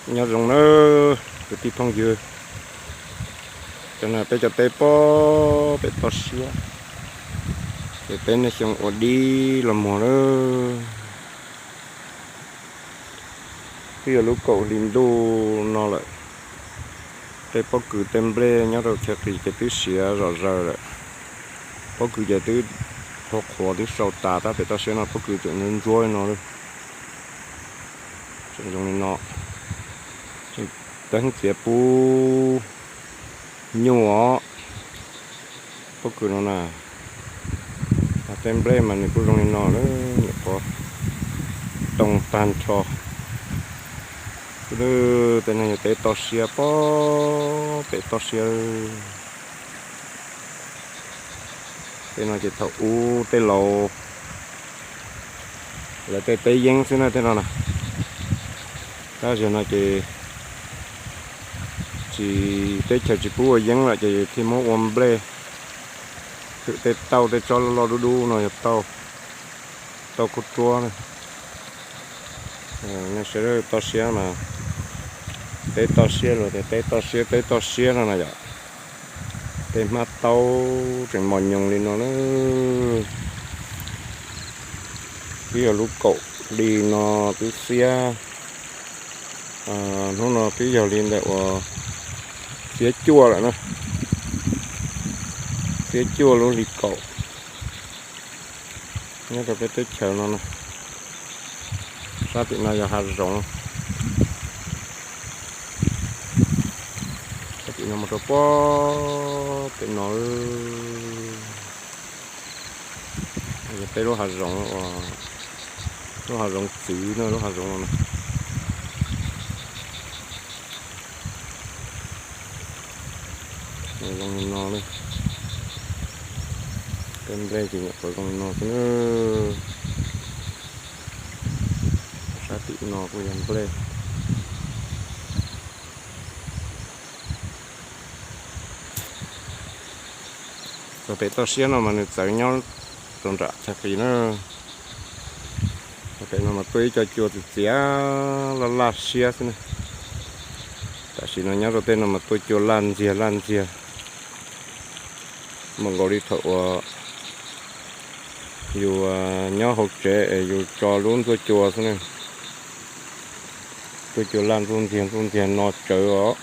Nyob zoo nawb kwv tij phooj ywg, cov no peb cov teb pob pem toj siab, ces peb niaj xyoo ua dib los muag lawm. Twb yog lub kaum hli ntuj no lawm, tej pob kws tej nplej nyob rau chaw qis ces twb siav zom zaws lawm. Pob kws ces twb qhuav qhuav twb sau tas tab pem toj siab no pob kws tseem ntsuab ntsuab li no lawm. Tseem zoo li no, tseem teeb txiav pub nyuj os. Pob kws no na, tej nplej mas nws kuj zoo li no lawm, nyuam qhuav too tag nrho. Tej no yog teb toj siab pob pem toj siab. Tej no ces thaum ub tej laus lawv tej teb yeeb xwb na tej no na. Tab zaug no ces tsis, teb chaws tsis pub ua yeeb lawm ces thiaj muab ua nplej, hwm tej tauj tej tsob loj loj dub dub no yog tauj, tauj kub ruab. Nej saib toj siab mas, teb toj siab los tias teb toj siab teb toj siab no na yom. Tej hmab taub tseem mos nyoos li no na. Twb yog lub kaum hli no twb xiab, hnub no twb yog li ntawm uas xiab cuaj lawm na. Xiab cuaj lub hli kaum. Nyob rau peb teb chaws no na, sab tim no yog hav zoov, sab tim no mus rau pob pem no, yog peb lub hav zoov, lub hav zoov txwv na, lub hav zoov no na. Zoo li no, tej nplej ces nyuam qhuav zoo li no xwb na. Sab tim no kuj yog nplej. Txog pem toj siab no mas nws txawv nyob rau nram chaw qis na. Pem no mas tuaj ib co cua txiv txiav laj laj siab xwb na. Tam sim no nyob rau tej no mas tuaj cua laj ntxiag laj ntxiag, mas nkaus li thaum uas yus nyob hauv tsev es yus tso lub ntxuaj cua xwb ne. Tuaj cua laj ntxuaj ntxiag ntxuaj ntxiag no tsawv os.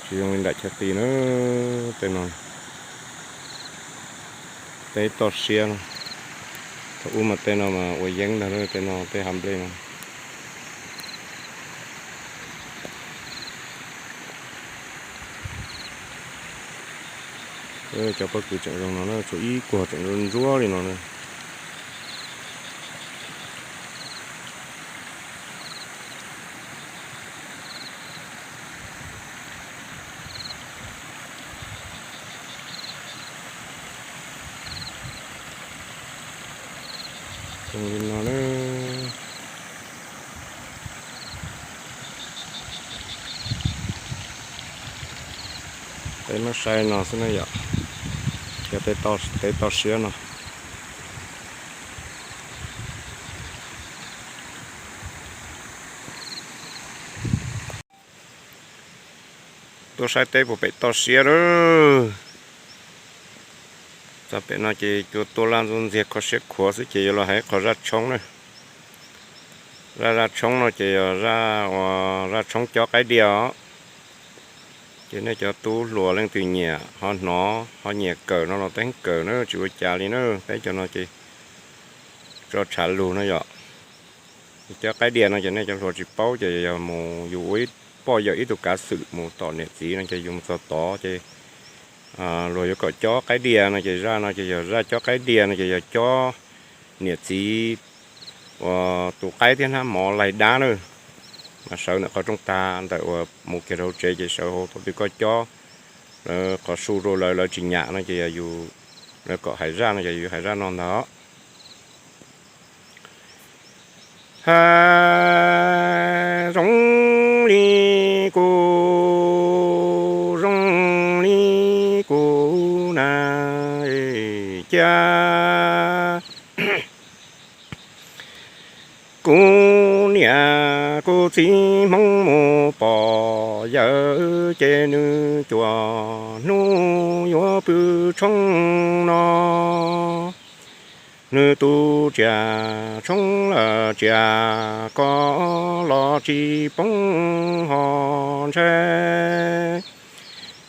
Tsis zoo li nram chaw qis na. Tej no teb toj siab no. Thaum ub mas tej no mas ua yeeb ntag, tej no tej hav nplej no. Cov pob kws tseem zoo no na, tshuav ib kuag tseem ntsuab ntsuab li no na. Zoo li no na. Peb muab saib no xwb na yom, cov teb toj siab no. Tuaj saib teb puag pem toj siab lawm. Txog pem no ces cua tua laj ntxuaj ntxiag kho siab khuav xwb ces yuav los hais qhov zaj tshoob na. Zaj, zaj tshoob no ces yog zaj, zaj tshoob cob qaib diaj os. Ces nej cov tub hluas leej twg nyiam ho hnov ho nyiam kawm no los teeb kawm na, tsis ua cas li na. Peb cov no ces tso tshav lug no yom. Cob qaib diaj no ces nej cov hluas tsis paub ces yog mus yus ua ib, poj yawm ib tug kav xwm mus tom niam txiv no ces yus mus txog tod ces luag yuav kom cob qaib diaj no ces zaj no ces yog zaj cob qaib diaj no ces yog cob niam txiv uas tus qaib thiab hnab mov laig dab na. Mas sawv ntawm qhov rooj tag ntawm uas mus kiag rau hauv tsev ces sawv hauv thaum twg koj cob lawv qhov su rau lawv, lawv tsis nyam no ces yog yus, lawv kom hais zaj no ces yus hais zaj no ntag. Hais zoo li kuv, zoo li kuv na, cia kuv niam Kuv txiv Hmoob mus pom yawm ces nws cuaj hnub yuav pw tshoob no. Nws tus tsiaj tshoob lawm tsiaj koj los tsis poob ho ntshai.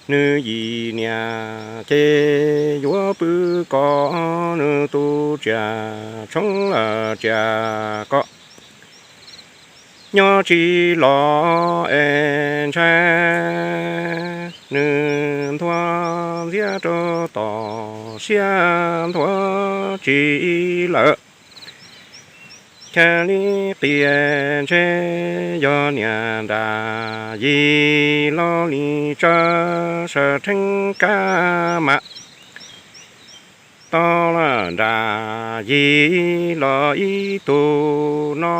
Nws yim niam ces yuav pw koj, nws tus tsiaj tshoob lawm tsiaj koj nyob tsis los es ntshai. Nws nthuav ntxiab rau tom siab nthuav tsis lawm. Chaw li qias ntshe yog niam nram yim los li tsawv sawv rheeb kab mam tau lawm nram yim los ib tug no.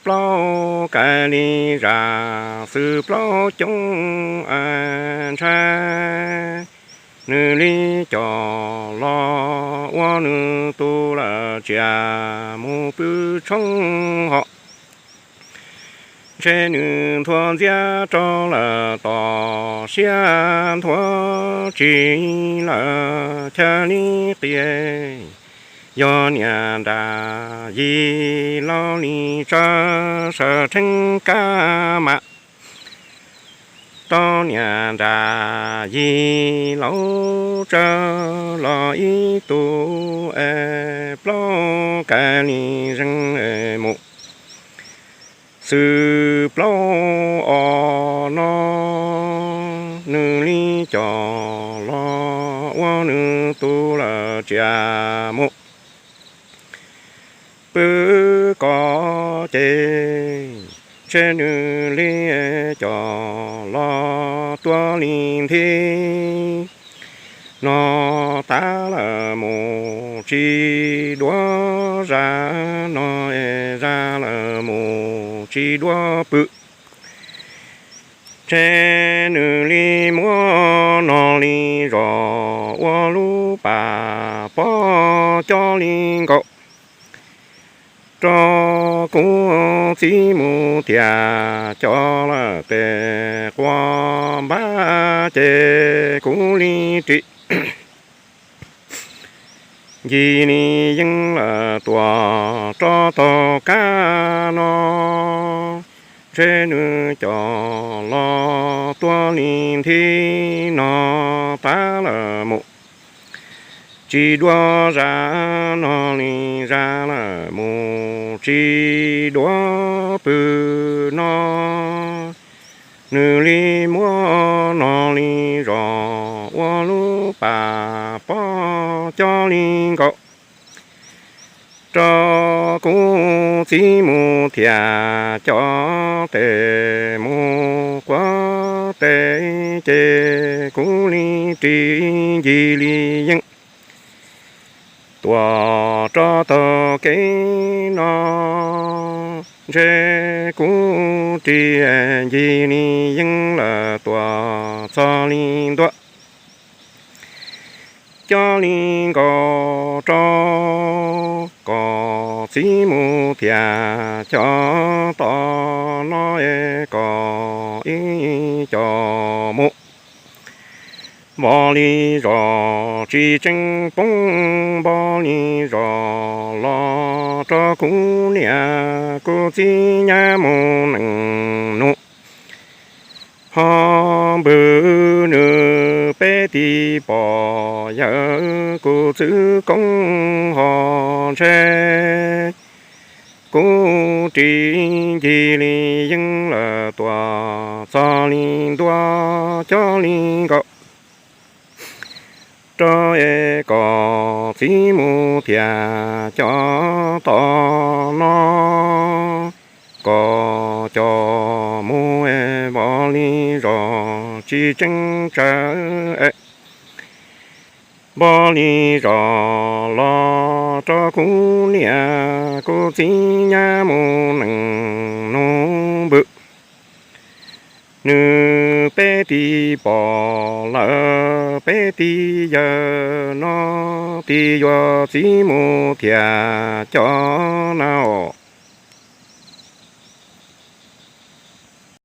Plaub kais li zam xwm plaub coob ntshai. Nws li coj los ua nws tus lawm tsiaj mus pw tshoob hos. Ntshe nws nthuav ntxiab rau lawm tom siab nthuav tsis lawm. Chaw li qias yog niam nram yim los li tsawv sawv rheeb kab mam tau niam nram yim laus tsawv los ib tug es plaub kais li zeeg mus xwm plaub os no. Nws li coj los ua nws tus lawm tsiaj mus pw koj ces ntshe nws li coj los tuaj li nthi no tas lawm mus tsis duav zaj no es zaj lawm mus tsis duav pw. Ntshe nws li muab no li zos ua lub pas pob coj li nkaus rau kuv txiv mus thiab coj lawm tes quas npab ces kuv li ris ncig li yeeb lawm tuaj rov tau kab no. Ntshe nws coj los tuaj li nthi no tas lawm mus tsis duav zaj no li zaj lawm mus tsis duav pw no. Nws li muab no li zos ua lub pas pob coj li nkaus rau kuv txiv mus thiab coj tes mus quas tes ces kuv li ris ncig li yeeb tuaj rov tau kev no. Ntshe kuv ris ncig li yeeb lawm tuaj txog li ntua coj li nkaus rau kom txiv mus thiab coj tom no es kom ib co mus npo li zos tsis tseem poob npo li zos los rau kuv niam kuv txiv nyab mus nees nus ho npwg nws peb tis pom yawm kuv txwv koob ho ntshe kuv ris ncig li yeeb lawm tuaj txog li ntua coj li nkaus rau es kom txiv mus thiab coj tom no kom coj mus es npo li zos tsis tseem tsawv es npo li zos los rau kuv niam kuv txiv nyab mus nees nus npwg nws peb tis pom lawm peb tis yawm no tis yuav txiv mus thiab coj na os.